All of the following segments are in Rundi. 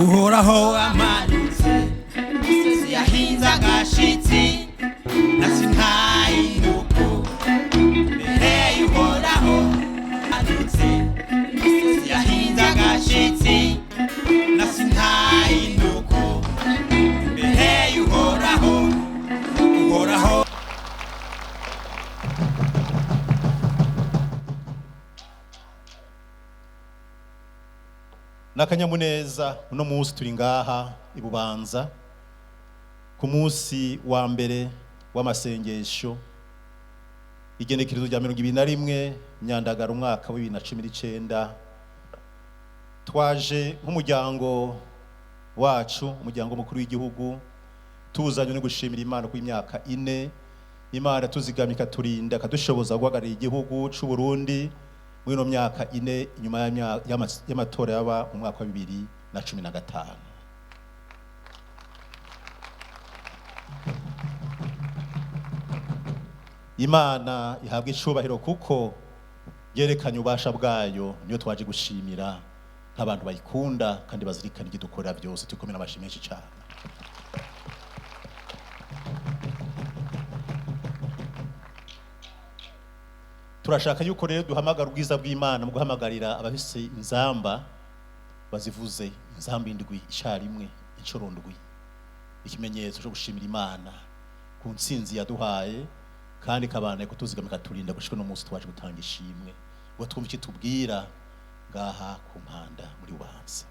Uhoraho amanitse imisozi yahinze agashitsi nasi ntayinuku mbere y'Uhoraho amanitse imisozi yahinze agashitsi nasi ntayinuku mbere y'Uhoraho Uhoraho. N'akanyamuneza uno munsi turi ngaha i Bubanza ku munsi wa mbere w'amasengesho, igenekerezo rya 21 Myandagara umwaka wa 2019. Twaje nk'umuryango wacu, umuryango mukuru w'igihugu, tuzanye no gushimira Imana ku imyaka 4 Imana tuzigamye, ikaturinda, ikadushoboza guhagararira igihugu c'u Burundi muri ino myaka 4 inyuma y'amatora yaba mu mwaka wa 2015. Imana ihabwa icubahiro kuko yerekanye ububasha bwayo, niyo twaje gushimira nk'abantu bayikunda kandi bazirikana ibyo dukorera byose. Tukomera amashyi menshi cyane. Turashaka yuko rero duhamagara ubwiza bw'Imana mu guhamagarira abafise inzamba bazivuze inzamba indwi icarimwe, incuro ndwi, ikimenyetso cyo gushimira Imana ku ntsinzi yaduhaye kandi ikabana kutuzigama ikaturinda gushika no munsi twaje gutanga ishimwe, ngo twumve icyo tubwira ngaha ku mpanda muri Bubanza.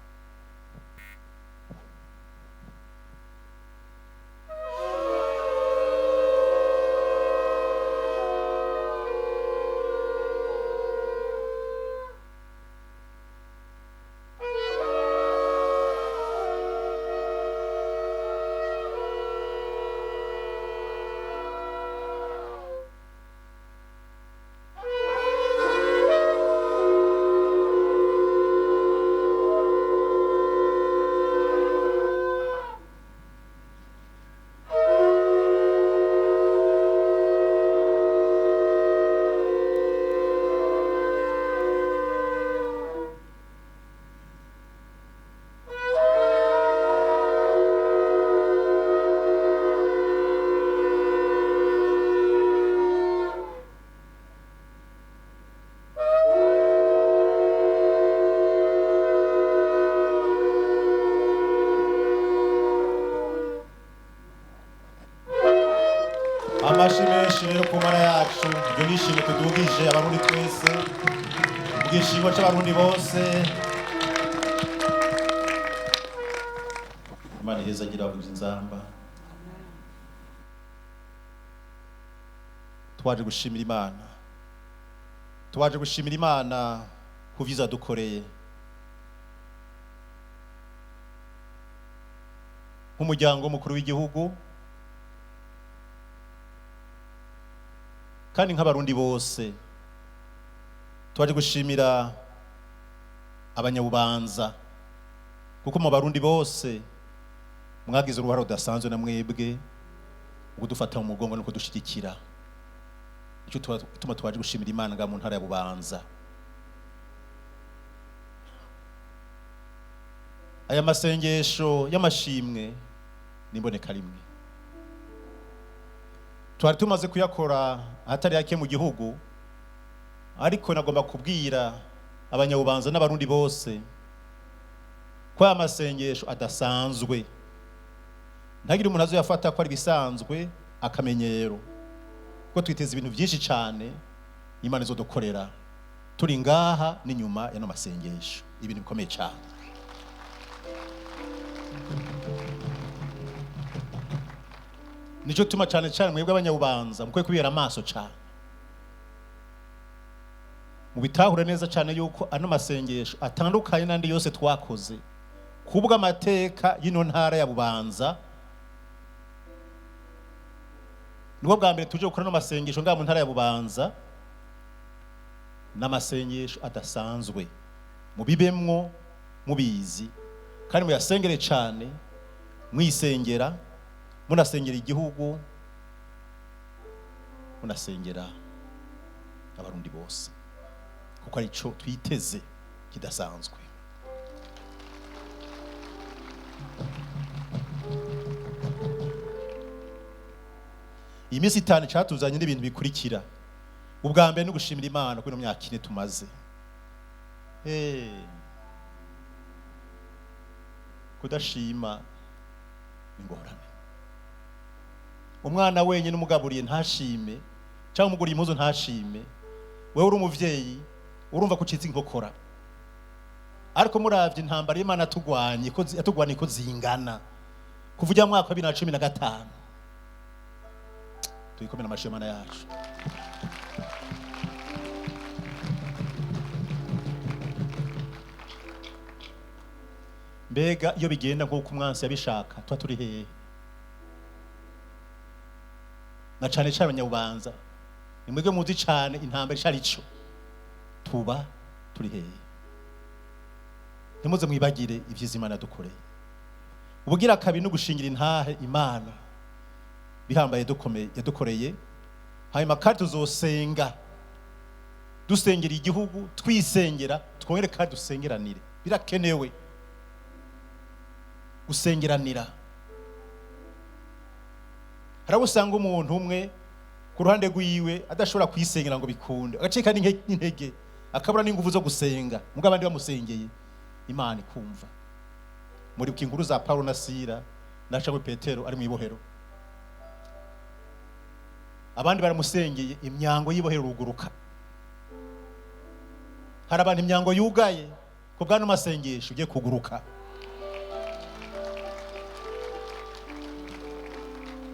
Amashi menshi rero ku mara yacu, ibyo nishimwe tudugije Abarundi twese, ubwishimo c'Abarundi bose. Imana iheza agira abavuza inzamba. Twaje gushimira Imana, twaje gushimira Imana ku vyiza dukoreye nk'umuryango mukuru w'igihugu kandi nk'Abarundi bose. Twaje gushimira abanyabubanza kuko mu Barundi bose mwagize uruhare rudasanzwe na mwebwe mu kudufata mu mugongo no kudushigikira. Icyo tuma twaje gushimira Imana ngaha mu ntara ya Bubanza. Aya masengesho y'amashimwe n'imboneka rimwe twari tumaze kuyakora ahatari hake mu gihugu, ariko nagomba kubwira abanyabubanza n'Abarundi bose ko aya masengesho adasanzwe. Ntagire umuntu azoyafata ko ari ibisanzwe, akamenyero, kuko twiteze ibintu byinshi cyane Imana izodukorera turi ngaha n'inyuma y'ano masengesho, ibintu bikomeye cyane. Nico tuma cyane cyane mwebwe abanyabubanza mukwiye kubera amaso cyane, mubitahure neza cyane yuko ano masengesho atandukanye n'andi yose twakoze kubw'amateka y'ino ntara ya Bubanza. Nibwo bwa mbere tuje gukora ano masengesho ngaha mu ntara ya Bubanza, n'amasengesho adasanzwe. Mubibemwo mubizi kandi muyasengere cyane, mwisengera, munasengera igihugu, munasengera Abarundi bose, kuko arico twiteze kidasanzwe. Iyi minsi 5 cyatuzanye n'ibintu bikurikira. Ubwa mbere ni ugushimira Imana kuri ino myaka 4 tumaze. Kudashima ingorane. Umwana wenyine umugaburiye ntashime, cyangwa umuguriye impuzu ntashime, wewe uri umuvyeyi urumva ko ucitse inkokora. Ariko muravye intambara y'Imana tugwanye ko yatugwanye ko zingana kuva ujya mu mwaka wa 2015, tuyikomera amashyi Imana yacu. Mbega iyo bigenda nk'uko umwansi yabishaka tuba turi hehe? Na cane cane abanyabubanza ni mwebwe muzi cane intambara ico arico, tuba turi hehe? Ntimuze mwibagire ivyiza Imana yadukoreye. Ubugira kabiri no gushingira intahe Imana bihambaye yadukoreye. Hanyuma kandi tuzosenga dusengera igihugu, twisengera, twongere kandi dusengeranire. Birakenewe gusengeranira. Hari abo usanga umuntu umwe ku ruhande rwiwe adashobora kwisengera ngo bikunde, agacika n'intege, akabura n'inguvu zo gusenga, mugabo abandi bamusengeye Imana ikumva. Muri inkuru za Paulo na Sila na Cagwe Petero ari mu ibohero, abandi baramusengeye imyango y'ibohero ruguruka. Hari abantu imyango yugaye ku bw'ano masengesho ugiye kuguruka.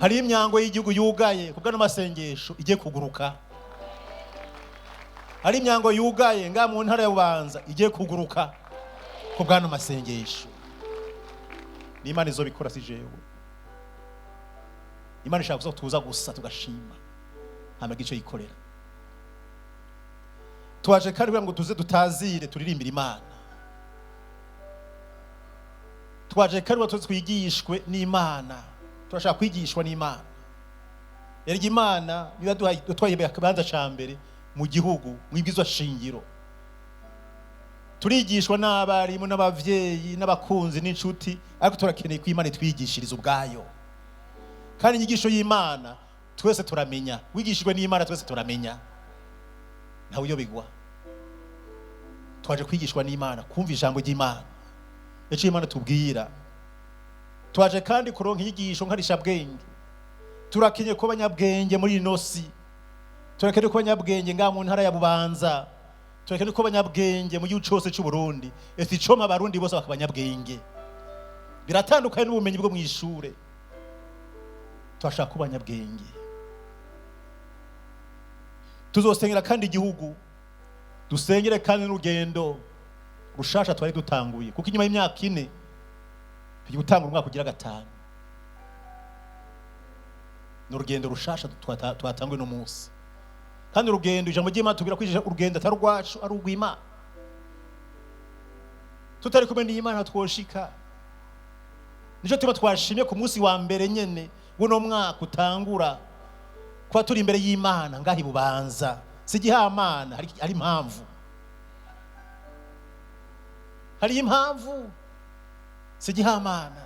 Hari imyango y'igihugu yugaye ku bw'ano masengesho igiye kuguruka. Hari imyango yugaye nga mu ntara ya Bubanza igiye kuguruka ku bw'ano masengesho. Ni Imana izobikora, si jewe. Imana ishaka ko tuza gusa tugashima, hama igice yikorera. Twaje kandi kugira ngo tuze dutazire turirimbire Imana. Twaje kandi ngo tuze twigishwe n'Imana. Turashaka kwigishwa n'Imana. Erega Imana niyo yaduhaye ikibanza ca mbere mu gihugu, mu ibwirizwa shingiro. Turigishwa n'abarimu n'abavyeyi n'abakunzi n'inshuti, ariko turakeneye ko Imana itwigishiriza ubwayo. Kandi inyigisho y'Imana twese turamenya, wigishijwe n'Imana twese turamenya, ntawe uyobigwa. Twaje kwigishwa n'Imana, kumva ijambo ry'Imana, ico Imana tubwira. Twaje kandi kuronka inyigisho nkarishabwenge. Turakeneye kuba abanyabwenge muri ino si, turakeneye kuba abanyabwenge ngaha mu ntara ya Bubanza, turakeneye kuba abanyabwenge mu gihugu cose c'u Burundi. Ese icoma abarundi bose bakaba abanyabwenge biratandukanye n'ubumenyi bwo mw'ishure. Turashaka kuba abanyabwenge. Tuzosengera kandi igihugu, dusengere kandi n'urugendo rushasha twari dutanguye, kuko inyuma y'imyaka 4 tugiye gutangura umwaka ugira 5. Ni urugendo rushasha twatanguye no munsi. Kandi urugendo, ijambo ry'Imana tubwira ko urugendo atari urwacu, ari urw'Imana. Tutari kumwe n'Imana twoshika. Nico tuba twashimye ku munsi wa mbere nyene w'uno mwaka utangura, kuba turi imbere y'Imana ngaho i Bubanza. Si igihamana, hari impamvu. Hari impamvu. Si igihamana,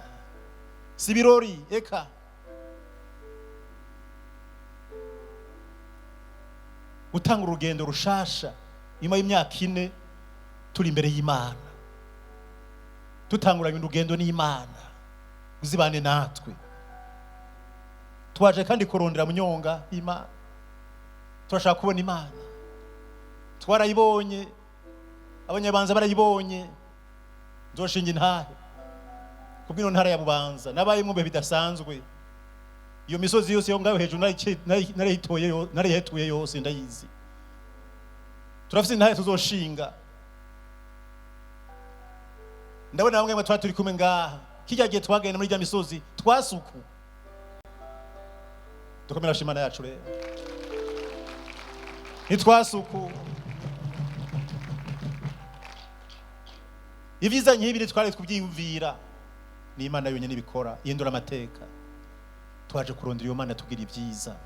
si ibirori, eka. Gutanga urugendo rushasha nyuma y'imyaka 4 turi imbere y'Imana, tutanguranye urugendo n'Imana uzibane natwe. Twaje kandi kurondera munyonga Imana. Turashaka kubona Imana. Twarayibonye, abanyabanza barayibonye. Nzoshinga intahe kubw'ino ntara ya Bubanza, nabaye mu bihe bidasanzwe. Iyo misozi yose yo ngaho hejuru narayituye yose ndayizi. Turafise intahe tuzoshinga. Ndabona bamwe twari turi kumwe ngaha kijya gihe twagenda muri rya misozi twasuku. Dukomera Imana yacu rero. Nitwasuku. Ivyiza nk'ibiri twari kubyiyumvira, ni Imana yonyine ibikora, ihindura amateka. Twaje kurondera iyo Mana tugira ibyiza.